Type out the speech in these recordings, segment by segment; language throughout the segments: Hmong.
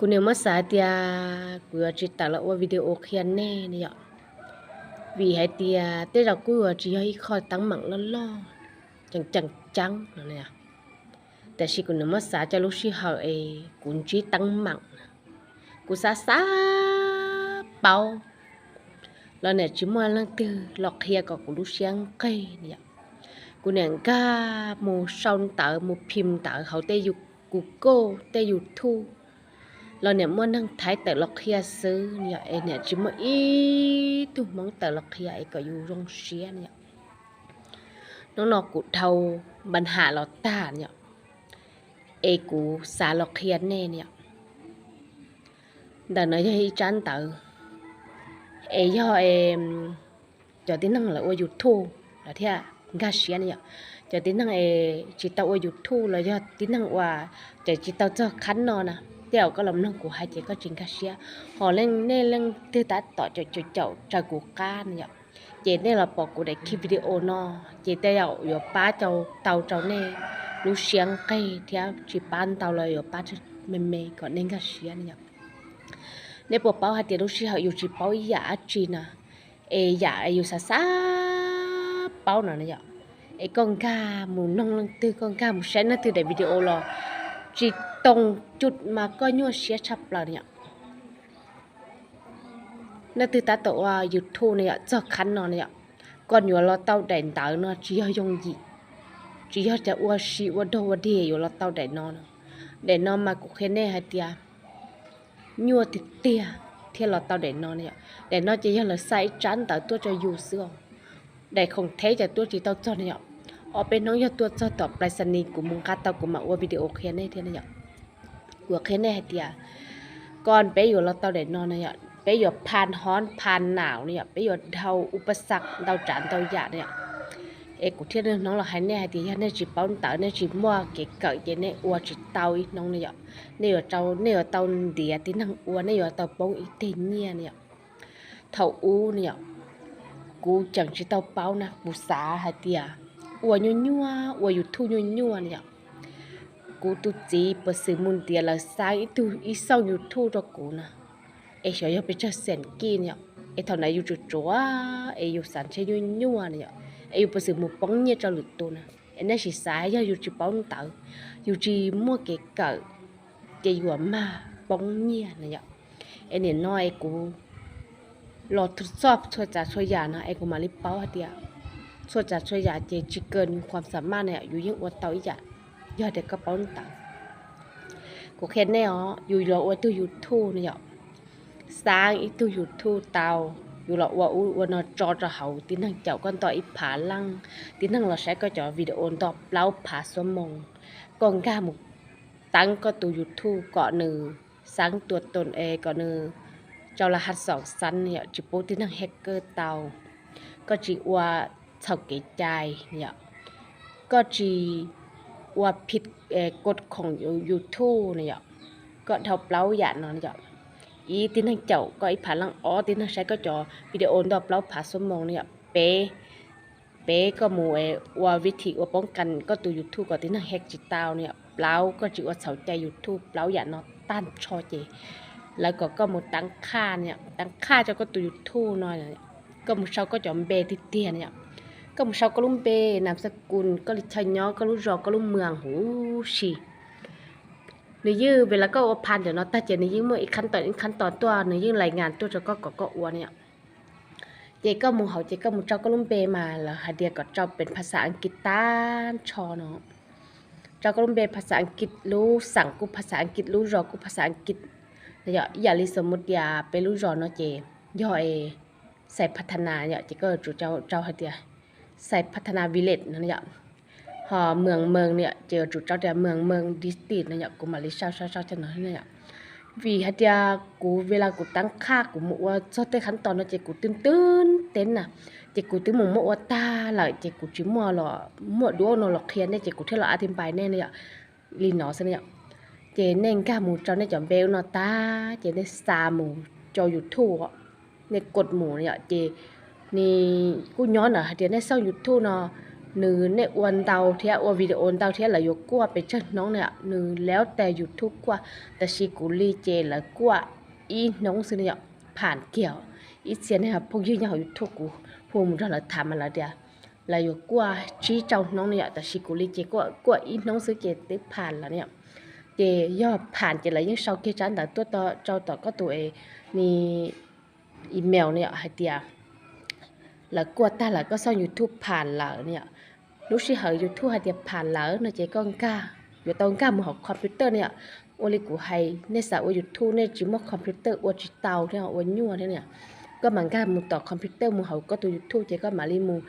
Kuv niam muab xav tias kuv yuav tsis tawm los ua video qhia nej ne yom, vim hais tias tej zaum kuj yuav tsis yog ib qho teeb meem loj loj ceev ceev ceeb no, tiam sis kuv niam muab xav coj lub sij hawm es kuv ntsib teeb meem, kuv xav xav paub los niam tsis muaj leej twg los qhia kom kuv lub siab nqig ne yom. Kuv niam nkag mus sau ntawv mus phim ntawv hauv tej Google tej YouTube los niam muaj neeg Thaib tawm los qhia xwb ne yom, es niam tsis muaj ib tug Hmoob tawm los qhia es kom yus zoo siab ne yom. Hnub no kuv dhau npa ham los tag ne yom, es kuv xav los qhia nej ne yom. Ntawm no yog ib tsab ntawv es yog cov tib neeg lawv ua YouTube lawv thiaj nkag siab ne yom. Cov tib neeg es tsis tau ua YouTube los yog tib neeg uas tseem tsis tau txog qhab no na, tej zaum koj los mloog kuv hais ces koj tsis nkag siab. Ho leej nej leej twg tab tom caum caum caum raws kuv qab ne yom, ces nej los pom kuv daim video no, ces tej zaum yuav pab tau rau nej lub siab nqig thiab tsis pab ntau los yuav pab me me kom nej nkag siab ne yom. Nej puas paub hais tias lub sij hawm yus tsis paub ib yam dab tsi na, es yam yus xav xav paub no ne yom, es koj nkag mus noog leej twg, koj nkag mus saib leej twg daim video los tsis toog cus mas koj nyuaj siab tshaj plaws ne yom. Leej twg tab tom ua YouTube ne yom, txog qhab no ne yom, koj yuav los tau daim ntawv no tsis yog yooj yim, tsis yog tias ua si ua dog ua dig yuav los tau daim no. Daim no mas kuv qhia nej hais tias nyuaj tiag tiag thiaj los tau daim no ne yom. Daim no ces yog lawv xa ib tsab ntawv tuaj rau yus xwb os. Daim khoom theb ces tuaj tsis tau txog ne yom. Ob peb hnub yog tuaj txog tom plais xas nis kuv mus nqa tau kuv mam ua video qhia nej thiab ne yom. Kuv qhia nej hais tias koj peb yuav los tau daim no ne yom, peb yuav phas hob phas naum ne yom, peb yuav dhau upas xas ntau tsav ntau yam ne yom. Es kuv thiaj hnov los hais nej hais tias yog nej tsis paub ntawv nej tsis muaj kev kawm ces nej ua tsis tau ib hnub ne yom. Nej yuav tau, nej yuav tau ntiav tib neeg ua, nej yuav tau poob ib teg nyiaj ne yom. Thaum ub ne yom, kuv tseem tsis tau paub na, kuv xav hais tias ua nyuaj nyuaj, ua YouTube nyuaj nyuaj ne yom. Kuv tus txiv puas xwm mus ntiav lawv xab ib tug ib xooj YouTube rau kuv na, es xyov yog pes tsawg xees kij ne yom. Es thaum ntawd yus tsuas tsuav es yus xav ntshe nyuaj nyuaj ne yom, es yus puas xwm mus poob nyiaj rau lwm tus na. Es nej sim xav yog yus tsis paub ntawv, yus tsis muaj kev kawm, ces yuav mag poob nyiaj na yom. Es nim no es kuv los txog txhua tsav txhua yam no es kuv mam li paub hais tias txhua tsav txhua yam ces tsis kawg nws khuam xam maj na yom, yus yeej ua tau ib yam yog tias koj paub ntawv. Kuv qhia nej os, yus los ua tug YouTube ne yom, xab ib tug YouTube tau, yus los ua ub ua no tso rau hauv tib neeg caum koj nto ib phav leej, tib neeg los saib koj cov video nto plaub phav xuab moos, koj nkag mus teeb koj tus YouTube kom nws xab tua tus es kom nws rau la ha xoom xab yom, tsis pub tib neeg hacker tau. Koj tsis ua txhaum kev cai yom, koj tsis ua phim kod khoom YouTube na yom, koj dhau plaub yam no yom. Ib, tib neeg caum koj ib phav leej. Ob, tib neeg saib koj cov video nto plaub phav xuab moos na yom. Peb, peb, koj mus ua vib thim ua poob kas koj tus YouTube kom tib neeg hack tsis tau na yom. Plaub, koj tsis ua txhaum cai YouTube. Plaub yam no tag nrho ces lawv kom koj mus teeb qhaj na yom, teeb qhaj rau koj tus YouTube no. Koj mus sau koj cov npe tiag tiag na yom, koj mus sau koj lub npe, nam xab kus, koj li chaw nyob, koj lub zos, koj lub moos huv si. Nws yeej, vim lawv koj ua phas ntawm no tag ces nws yeej muaj ib qhab tos ib qhab tos tuaj, nws yeej lais ngas tuaj rau koj kom koj ua na yom. Ces koj mus hauv ces koj mus rau koj lub npe mas lawv hais tias kom rau pes phas xas Askiv tag nrho no. Rau koj lub npe phas xas Askiv, lub xeem kuj phas xas Askiv, lub zos kuj phas xas Askiv. Yog ib yam li xom mus tias peb lub zos no ces yog Xais Phas Tha Nas yom, ces koj yuav tsum rau hais tias Xais Phas Tha Nas Village no yom. Ho Moos Moos no yom, ces yuav tsum rau tias Moos Moos District no yom, kuv mam li sau sau sau no yom. Vim hais tias kuv, vim li kuv teeb qhaj kuv mus ua txog tej qhab tos no ces kuv twb twb teb na, ces kuv twb mus muab ua tag lawm ces kuv tsis muaj los muaj duab no los qhia nej ces kuv thiaj los a thi npais nej no yom. Li no xwb na yom. Ces nej nkag mus rau nej cov npe ub no tag ces nej xa mus rau YouTube, nej kod mus na yom, ces nws kuj nyob na hais tias nej xauj YouTube no, nws nej ua ntau thiab ua video ntau thiab lawv yuav kuaj pes tsawg hnub ne yom, nws laub tas YouTube kuaj, tab sis kuv li ces lawv kuaj ib hnub xwb ne yom, pham kiag. Ib txhia nej phooj ywg nyob hauv YouTube kuv hu mus nrog lawv tham mas lawv tias lawv yuav kuaj tsib rau hnub ne yom, tab sis kuv li ces kuaj ib hnub xwb ces twb pham lawm ne yom. Ces yog pham ces lawv yeej sau kiag tsab ntawv tuaj rau tom koj tus ni email ne yom hais tias lawv kuaj tag lawm, koj txoj YouTube pham lawm ne yom. Lub sij hawm YouTube hais tias pham lawm no ces koj nkag, yuav tau nkag mus hauv computer ne yom. Ua li kuv hais nej xav ua YouTube nej tsis muaj computer ua tsis tau thiab ua nyuaj thiab ne yom. Koj mam nkag mus tom computer mus hauv koj tus YouTube ces koj mam li mus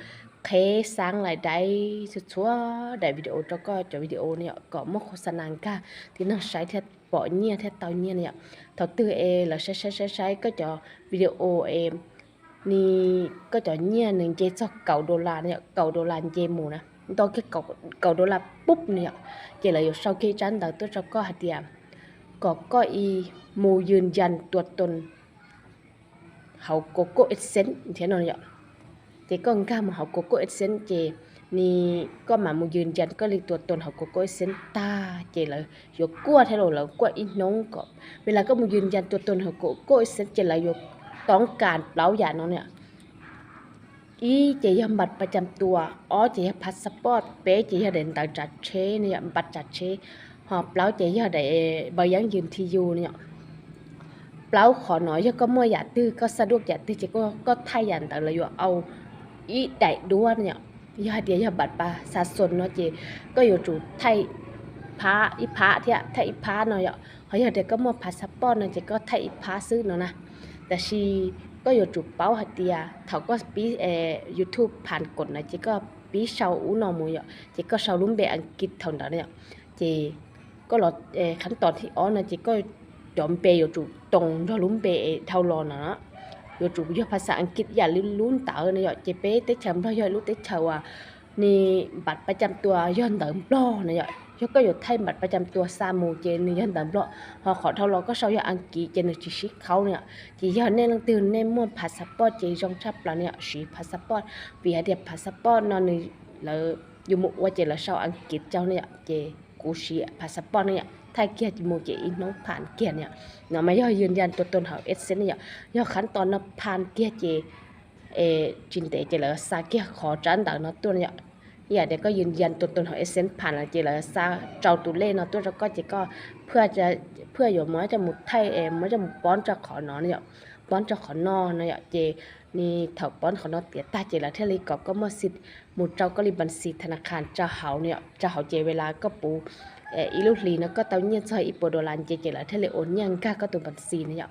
qhev xav lais daim txhua txhua daim video rau koj cov video ne yom kom muaj khos xa nas nkag tib neeg saib thiaj pom nyiaj thiaj tau nyiaj ne yom. Thaum twg es lawv saib saib saib saib koj cov video es ni koj cov nyiaj nws nce txog kaum dollar ne yom, kaum dollar nce mus na, nto kiag kaum dollar pub ne yom, ces lawv yuav sau kiag tsab ntawv tuaj rau koj hais tias kom koj mus yws yas tua toos hauv Google AdSense thiab no yom. Ces koj nkag mus hauv Google AdSense ces ni koj mam mus yws yas koj li tua toos hauv Google AdSense tag ces lawv yuav kuaj thiab los lawv kuaj ib hnub kom, vim las koj mus yws yas tua toos hauv Google AdSense ces lawv yuav toob kas plaub yam no ne. Ib ces yog npam pa cam tua, ob ces yog phas xas poj, peb ces yog daim ntawv tsav tsheb ne yom, npam tsav tsheb, ho plaub ces yog daim npaws yeeb yws thi yus ne yom. Plaub qhov no yog koj muaj yam twg koj xav duab yam twg ces koj thaij yam ntawd lawv yuav au ib daim duab ne yom. Yog hais tias yog npam pa xas xos no ces koj yuav tsum thaij phab ib phab thiab thaij ib phab no yom, ho yog tias koj muaj phas xas poj no ces koj thaij ib phab xwb no na. Tab sis koj yuav tsum paub hais tias thaum koj pib YouTube phas kom no ces koj pib sau ub no mus yom, ces koj sau lub npe Askiv thaum ntawd na yom. Ces koj los qhab tos thib ob no ces koj cov npe yuav tsum toos nrog lub npe dhau los no, yuav tsum yog phas xas Askiv yam li lub ntawd no yom. Ces peb teb chaws Nplog yog lub teb chaws uas ni npam pa cam tua yog ntawv Nplog no yom. Yog koj yuav thaij npam pa cam tua xa mus ces nws yog ntawv Nplog, ho qhov dhau los koj sau yog Askiv ces nws tsis sib qhaub no yom. Ces yog nej leej twg nej muaj phas xas poj ces zoo tshaj plaws no yom, siv phas xas poj, vim hais tias phas xas poj no nws, lawv yus mus ua ces lawv sau Askiv rau no yom. Ces kuv siv phas xas poj no yom, thaij kiag mus ces ib hnub phas kiag no yom. No mas yog yws yas tua toos hauv AdSense no yom. Yog qhab tos no phas kiag ces tsis ntev ces lawv xa kiag qhov tsab ntawv no tuaj no yom. Ib yam tias koj yws yas tua toos hauv AdSense phas lawm ces lawv xa rau tus lej no tuaj rau koj ces koj phaj yuav muab coj mus thaij, muab coj mus pob rau qhov no no yom, pob rau qhov no no yom. Ces ni thaum pob qhov no tiav tag ces lawv thiaj li kom koj muaj xim mus rau koj li npas xis tha na khas rau hauv no yom. Rau hauv ces vim las koj puv ib lub hlis no koj tau nyiaj txog ib puas dollar nce ces lawv thiaj li ua nyiaj nkag koj tus npas xis no yom.